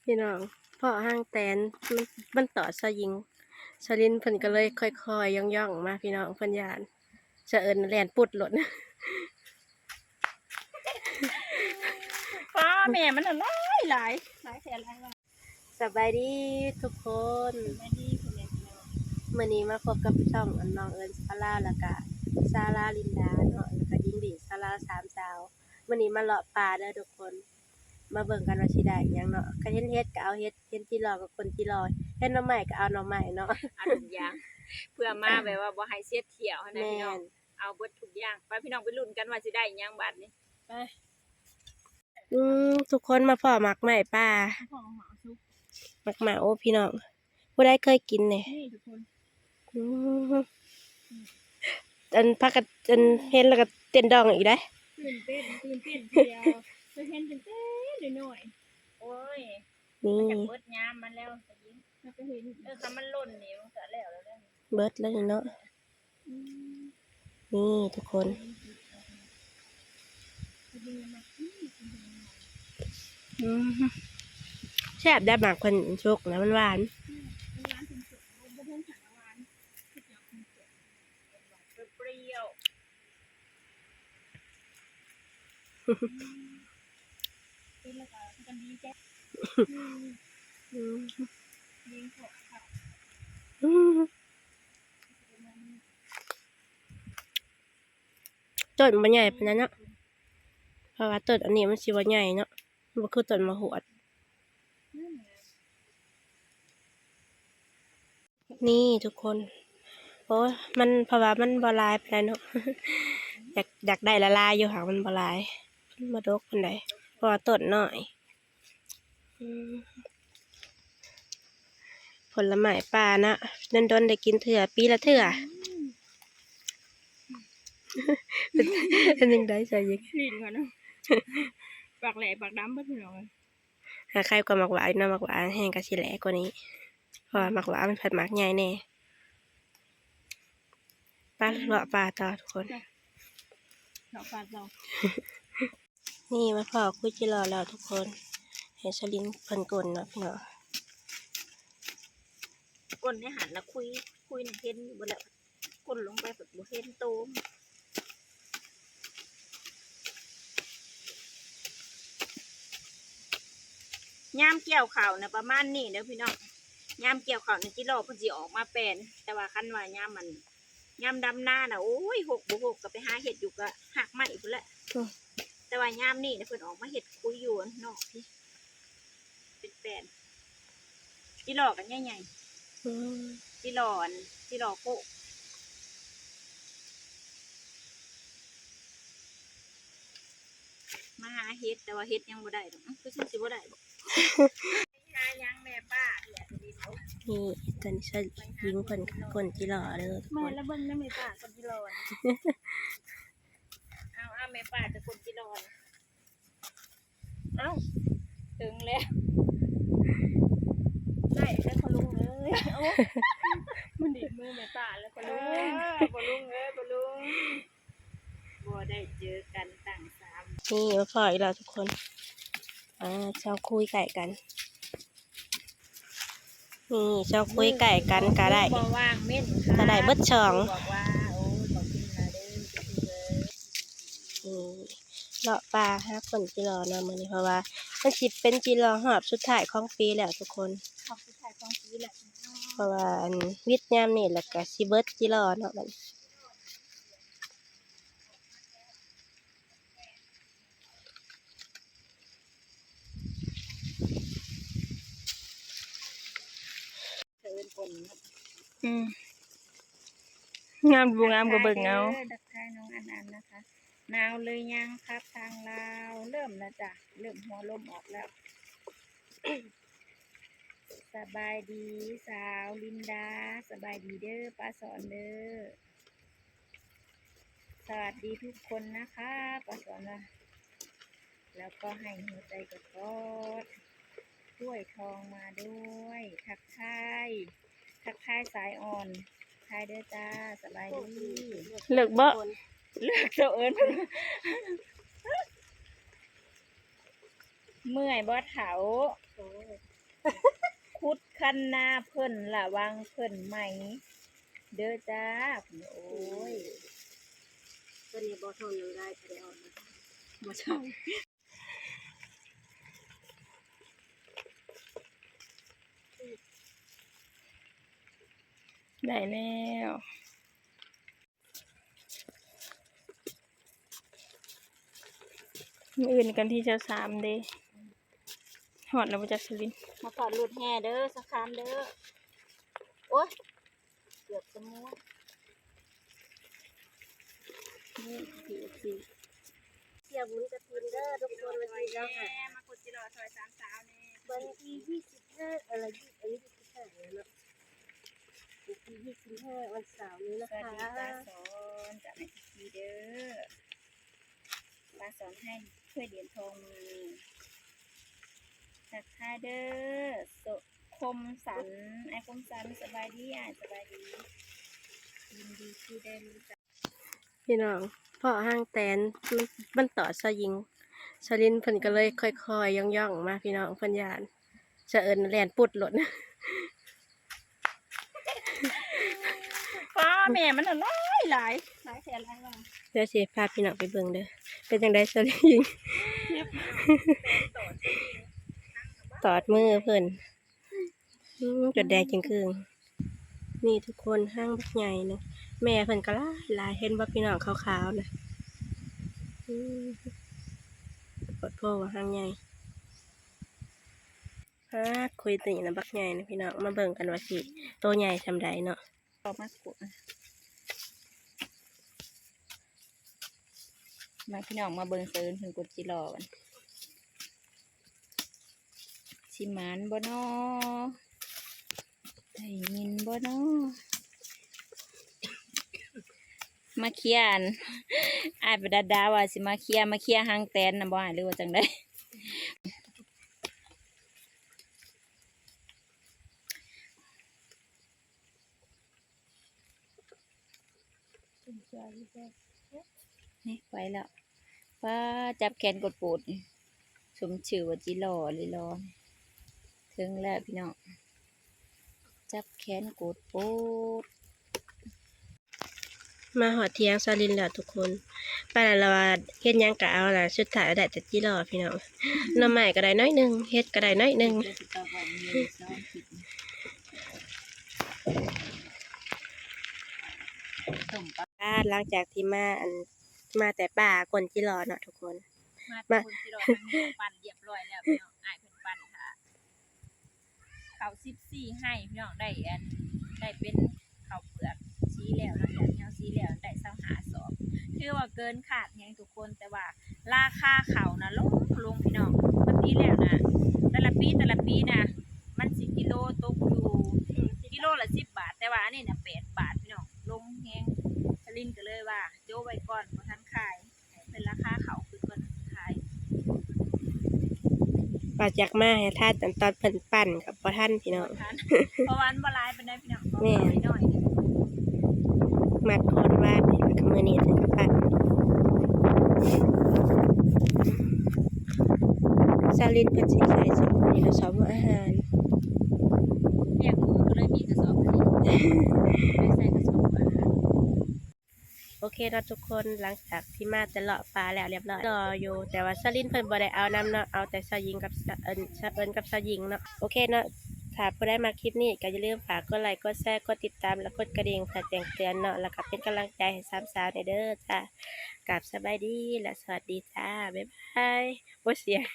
ພີ່ນ້ອງ ເພາະຫາງແຕນມັນ ມັນຕອດສາວຍິງ ສາວລິນເພິ່ນກໍເລີຍຄ່ອຍໆ ຍ່ອງໆ ມາ ພີ່ນ້ອງ ເພິ່ນຢ້ານ ສະເອີນແລ່ນປຸດໂລດ. ປ້າ ແມ່ມັນນະຫຼາຍໆ ຫຼາຍແທ້ຫຼາຍວ່າ. ສະບາຍດີທຸກຄົນ ສະບາຍດີພໍ່ແມ່ພີ່ນ້ອງ ມື້ນີ້ມາພົບກັບຊ່ອງອັນນ້ອງເອິນສາລາ ແລ້ວກະສາລາລິນດາເນາະ ແລ້ວກະຍິງດີສາລາສາມສາວ ມື້ນີ້ມາເລາະປ່າເດີທຸກຄົນ. ມາເບິ່ງກັນວ່າຊິໄດ້ຫຍັງເນາະ ຄັນເຫັນເຫັດກໍເອົາເຫັດ ເຫັນຈິລໍກໍຂົນຈິລໍ ເຫັນໜໍ່ໄມ້ກໍເອົາໜໍ່ໄມ້ເນາະ ເອົາທຸກຢ່າງ ເພື່ອມາແບບວ່າບໍ່ໃຫ້ເສຍທ່ຽວຫັ້ນນະ ແມ່ນ ພີ່ນ້ອງ ເອົາເບິດທຸກຢ່າງ. ໄປພີ່ນ້ອງໄປລຸ້ນກັນວ່າຊິໄດ້ຫຍັງບາດນີ້ ໄປ. ອືມ ທຸກຄົນມາພໍ້ໝາກໄມ້ປ່າ ໝາກເໝົາ ໝາກເໝົາ ໂອ້ ພີ່ນ້ອງ ຜູ້ໃດເຄີຍກິນແດ່? ນີ້ທຸກຄົນ ອືມ ອັນ ພາກັນ ອັນ ເຫັນແລ້ວກໍເຕັ້ນດອງອີກເດ້ ຕື່ນເຕັ້ນ ຕື່ນເຕັ້ນທີດຽວ ເຄີຍເຫັນຕັ້ງແຕ່ນ້ອຍໆ ໂອ້ຍ ນີ້ ມັນຈະເບິດຍາມມັນແລ້ວ ເຮົາກໍເຫັນ ເອີ ຄັນມັນຫຼົ່ນນີ້ມັນກໍແລ້ວແລ້ວເດ້ ເບິດແລ້ວນີ້ເນາະ. ອືມ ນີ້ທຸກຄົນ ອືມ ແຊບໄດ໋ ໝາກເພິ່ນສຸກນະ ມັນຫວານ ປຽວ ເປັນແລ້ວກໍຄືກັນດີໃຈ ອືມ ອືມ ດີເພາະ ອືມ ຕົ້ນບໍ່ໃຫຍ່ປານໃດເນາະ ເພາະວ່າຕົ້ນອັນນີ້ມັນຊິບໍ່ໃຫຍ່ເນາະ ບໍ່ຄືຕົ້ນໝາກຫວດ. ນີ້ທຸກຄົນ ໂອ້ຍ ມັນ ເພາະວ່າມັນບໍ່ຫຼາຍປານໃດເນາະ ຢາກ ຢາກໄດ້ຫຼາຍໆຢູ່ ຫາກມັນບໍ່ຫຼາຍ ມັນບໍ່ດົກປານໃດ ເພາະວ່າຕົ້ນນ້ອຍ. ອືມ ຜົນລະໄມ້ປ່າເນາະ ດົນໆ ໄດ້ກິນເທື່ອ ປີລະເທື່ອ ອືມ ເປັນ ເປັນຈັ່ງໃດຊາວຍິງ? ລີ້ນກ່ອນເນາະ ປາກແຫຼປາກດຳເບິດ ພີ່ນ້ອງເອີຍ. ຫາໄຄກວ່າໝາກຫວາອີກເນາະ ໝາກຫວາແຮງກໍຊິແຫຼກວ່ານີ້ ເພາະວ່າໝາກຫວາມັນພັດໝາກໃຫຍ່ແດ່. ໄປເລາະປ່າຕໍ່ທຸກຄົນ ເລາະປ່າຕໍ່. ນີ້ມາພໍ້ຄຸຍຈິລໍແລ້ວທຸກຄົນ ໃຫ້ສາວລິນເພິ່ນກົນເນາະ ພີ່ນ້ອງ ກົນໃນຫັ້ນລະ ຄຸຍ ຄຸຍນະ ເຫັນຢູ່ເບິດແລ້ວ. ກົ້ນລົງໄປແບບບໍ່ເຫັນໂຕ. ຍາມກ່ຽວເຂົ້ານະປະມານນີ້ເດີພີ່ນ້ອງ ຍາມກ່ຽວເຂົ້ານະ ຈິລໍເພິ່ນຊິອອກມາແປນ ແຕ່ວ່າຄັນວ່າຍາມ ອັນ ຍາມດຳນານະ ໂອ້ຍ ຮົກບໍ່ຮົກ ກໍໄປຫາເຮັດຢູ່ກະຮາກໄມ້ພຸ້ນແຫຼະ ອືມ ແຕ່ວ່າຍາມນີ້ນະ ເພິ່ນອອກມາເຮັດຄຸຍຢູ່ນອກພີ້. ເປັນແປນ ຈິລໍກໍໃຫຍ່ໆ ອືມ ຈິລໍອັນ ຈິລໍໂຄກ ມາຫາເຫັດ ແຕ່ວ່າເຫັດຍັງບໍ່ໄດ້ດອກ ອື ຄືຊິບໍ່ໄດ້ບໍ ຫາຫຍັງແມ່ປ້າ ນີ້ ຕອນນີ້ຊາວຍິງເພິ່ນກໍຂົນຈິລໍເດີທຸກຄົນ ແມ່ນລະ ເບິ່ງນຳແມ່ປ້າຂົນຈິລໍ ເອົາ ເອົາ ແມ່ປ້າຈະຂົນຈິລໍ. ເອົ້າ ເຖິງແລ້ວ ໄດ້ແລ້ວພໍ່ລຸງເອີຍ ໂອ້ ມັນດີດມືແມ່ປ້າແລ້ວພໍ່ລຸງ ເອີ ພໍ່ລຸງເອີຍ ພໍ່ລຸງ ບໍ່ໄດ້ເຈີກັນຕັ້ງສາມ ນີ້ມາພໍ້ອີກແລ້ວທຸກຄົນ ອ່າ ຊາວຄຸຍໃກ້ກັນ ນີ້ຊາວຄຸຍໃກ້ກັນກໍໄດ້ ບໍ່ວ່າງເມັ້ນ ກໍໄດ້ເບິດຊ່ອງ ບອກວ່າ ໂອ້ຍ ຂອບຄຸນຫຼາຍເດີ ນີ້ ເລາະປ່າຫາຂົນຈິລໍເນາະມື້ນີ້ ເພາະວ່າມັນຊິເປັນຈິລໍຮອບສຸດທ້າຍຂອງປີແລ້ວທຸກຄົນ ຮອບສຸດທ້າຍຂອງປີແລ້ວ ເພາະວ່າ ອັນ ຫວິດຍາມນີ້ແລ້ວກະຊິເບິດຈິລໍເນາະບັດນີ້ ອືມ ງາມບໍ່ງາມກໍເບິ່ງເອົາ ທັກທາຍເດີ ທັກທາຍນ້ອງອັນອັນນະຄະ ໜາວຫຼືຍັງຄັບທາງລາວ ເລີ່ມແລ້ວຈ້ະ ເລີ່ມຫົວລົມອອກແລ້ວ ສະບາຍດີສາວລິນດາ ສະບາຍດີເດີປ້າສອນເດີ ສະຫວັດດີທຸກຄົນນະຄະ ປ້າສອນວ່າ ແລ້ວກໍໃຫ້ຫົວໃຈກະກອດ ຖ້ວຍທອງມາດ້ວຍ ທັກທາຍ ທັກທາຍສາຍອ່ອນ ທາຍເດີຈ້າ ສະບາຍດີ ເລິກບໍ່ ເລິກ ເຈົ້າເອີ້ນ ເມື່ອຍບໍ່ເຖົ້າ ໂອ້ຍ ຂຸດຄັນນາເພິ່ນ ລະວັງເພິ່ນໄໝເດີຈ້າ. ໂອ້ຍ ຕົວນີ້ບໍ່ທົນນຳໄດ້ ບໍ່ໄດ້ອອກມາ ບໍ່ໃຊ່ ໄດ້ແລ້ວ. ມື້ອື່ນວັນທີຊາວສາມເດ້. ຮອດແລ້ວບໍ່ຈັກສະລິນ. ມາຂອດລົດແຫ່ເດີ ສະຄາມເດີ. ໂອ້ຍ ເກືອບສະໝວນ. ນີ້ ເອັຟຊີ ເສຍບຸນກະຖິນເດີທຸກຄົນ ວັນທີຊາວຫ້າ ມາກົດຈິລໍຊ່ອຍສາມສາວແດ່. ວັນທີຊາວຫ້າ ເອີ ຊາວຫ້າແລ້ວເນາະ. ວັນທີຊາວຫ້າ ວັນເສົານີ້ນະຄະ. ສະຫວັດດີປ້າສອນ ຈາກແມ່ພິທີເດີ. ປ້າສອນໃຫ້ຖ້ວຍຫຼຽນທອງມາ. ທັກທາຍເດີ ສົ ຄົມສັນ ອ້າຍຄົມສັນ ສະບາຍດີອ້າຍ ສະບາຍດີ ຍິນດີທີ່ໄດ້ຮູ້ຈັກ. ພີ່ນ້ອງ ເພາະຫາງແຕນ ມັນ ມັນຕອດສາວຍິງ ສາວລິນເພິ່ນກໍເລີຍຄ່ອຍໆ ຍ່ອງໆ ມາ ພີ່ນ້ອງ ເພິ່ນຢ້ານ ສະເອີນແລ່ນປຸດໂລດ. ປ້າ ແມ່ມັນນະຫຼາຍໆ ຫຼາຍແທ້ຫຼາຍວ່າ. ດຽວຊິພາພີ່ນ້ອງໄປເບິ່ງເດີ ເປັນຈັ່ງໃດສາວລິນ ຕອດມືເພິ່ນ ອືມ ຈົນແດງຈຶ່ງຄຶ່ງ. ນີ້ທຸກຄົນ ຫາງບັກໃຫຍ່ເນາະ ແມ່ເພິ່ນກໍຫຼາຍໆ ເຫັນບໍ່ພີ່ນ້ອງ ຂາວໆ ນະ. ອືມ ໂພດໂພວ່າຫາງໃຫຍ່. ອາ ຄຸຍໂຕນີ້ນະບັກໃຫຍ່ນະພີ່ນ້ອງ ມາເບິ່ງກັນວ່າຊິໂຕໃຫຍ່ສ່ຳໃດເນາະ. ອອກມາ ມາພີ່ນ້ອງ ມາເບິ່ງເສີນເພິ່ນກົດຈິລໍກັນ ຊິໝານບໍ່ນໍ ໄດ້ຍິນບໍ່ນໍ. ມາເຄຍ ອັນ ອ້າຍປະດັດດາວ່າຊິມາເຄຍ ມາເຄຍຫາງແຕນນະບໍ່ອ້າຍ ຫຼືວ່າຈັ່ງໃດ? ນີ້ໄປແລ້ວ ປ້າ ຈັບແຂນກົດໂປດ ສົມຊື່ວ່າຈິຫຼໍ່ລີຫຼໍ່. ເຖິງແລ້ວພີ່ນ້ອງ ຈັບແຂນກົດໂປດ. ມາຮອດຖຽງສາວລິນແລ້ວທຸກຄົນ ປານນັ້ນລະວ່າເຮັດຫຍັງກະເອົາລະ ສຸດທ້າຍໄດ້ແຕ່ຈິຫຼໍ່ພີ່ນ້ອງ. ໜໍ່ໄມ້ກະໄດ້ໜ້ອຍໜຶ່ງ ເຫັດກະໄດ້ໜ້ອຍໜຶ່ງ. ອ່າ ຫຼັງຈາກທີ່ມາ ອັນ ມາແຕ່ປ່າກົ້ນຈິຫຼໍ່ເນາະທຸກຄົນ ມາແຕ່ ມາ ກົ້ນຈິຫຼໍ່ ທາງນີ້ກະປັ່ນລຽບຮ້ອຍແລ້ວພີ່ນ້ອງ ອ້າຍເພິ່ນປັ່ນຖ້າ. ເຂົ້າສິບສີ່ໄຮ່ພີ່ນ້ອງ ໄດ້ອັນ ໄດ້ເປັນເຂົ້າເປືອກສີແລ້ວເນາະ ຢາກເຫີ່ຍສີແລ້ວ ໄດ້ຊາວຫ້າສອບ ຖືວ່າເກີນຄາດແຮງທຸກຄົນ. ແຕ່ວ່າລາຄາເຂົ້ານະລົງ ລົງພີ່ນ້ອງ. ປົກກະຕິແລ້ວນະ ແຕ່ລະປີ ແຕ່ລະປີນະ ມັນຊິກິໂລຕົກຢູ່ ອືມ ກິໂລລະສິບບາດ ແຕ່ວ່າອັນນີ້ນະແປດບາດພີ່ນ້ອງ ລົງແຮງ. ສາວລິນກະເລີຍວ່າໂຈະໄວ້ກ່ອນ ບໍ່ທັນຂາຍ. ໃຫ້ເພິ່ນລາຄາເຂົ້າຂຶ້ນກ່ອນຂາຍ ວ່າຢາກມາໃຫ້ຖ່າຍຕອນ ຕອນເພິ່ນປັ່ນກໍບໍ່ທັນພີ່ນ້ອງ ບໍ່ທັນ ເພາະວ່າມັນບໍ່ຫຼາຍປານໃດພີ່ນ້ອງ ແມ່ນ ໜ້ອຍໆ ມັດຄົນວານນີ້ ແລ້ວກໍມື້ນີ້ເພິ່ນກໍປັ່ນ. ສາວລິນເພິ່ນຊິໃສ່ຊຸດນີ້ລະ ຊອບຫົວອາຫານ ແຍກໝູ່ກໍເລີຍມີກະສອບອັນນີ້ ໄປໃສ່ກະສອບຫົວອາຫານ. ໂອເຄເນາະທຸກຄົນ ຫຼັງຈາກທີ່ມາແຕ່ເລາະປ່າແລ້ວລຽບຮ້ອຍ ລໍຢູ່ ແຕ່ວ່າສາວລິນເພິ່ນບໍ່ໄດ້ເອົານຳເນາະ ເອົາແຕ່ສາວຍິງກັບ ສາວເອີນ ສາວເອີນກັບສາວຍິງເນາະ. ໂອເຄເນາະ ຖ້າຜູ້ໃດມັກຄລິບນີ້ກໍຢ່າລືມຝາກກົດໄລ ກົດແຊ ກົດຕິດຕາມ ແລະ ກົດກະດິ່ງເພື່ອແຈ້ງເຕືອນເນາະ ແລ້ວກໍເປັນກຳລັງໃຈໃຫ້ສາມສາວແດ່ເດີຈ້າ. ກາບສະບາຍດີ ແລະ ສະຫວັດດີຈ້າ ບາຍບາຍ. ໂອ້ ສຽງ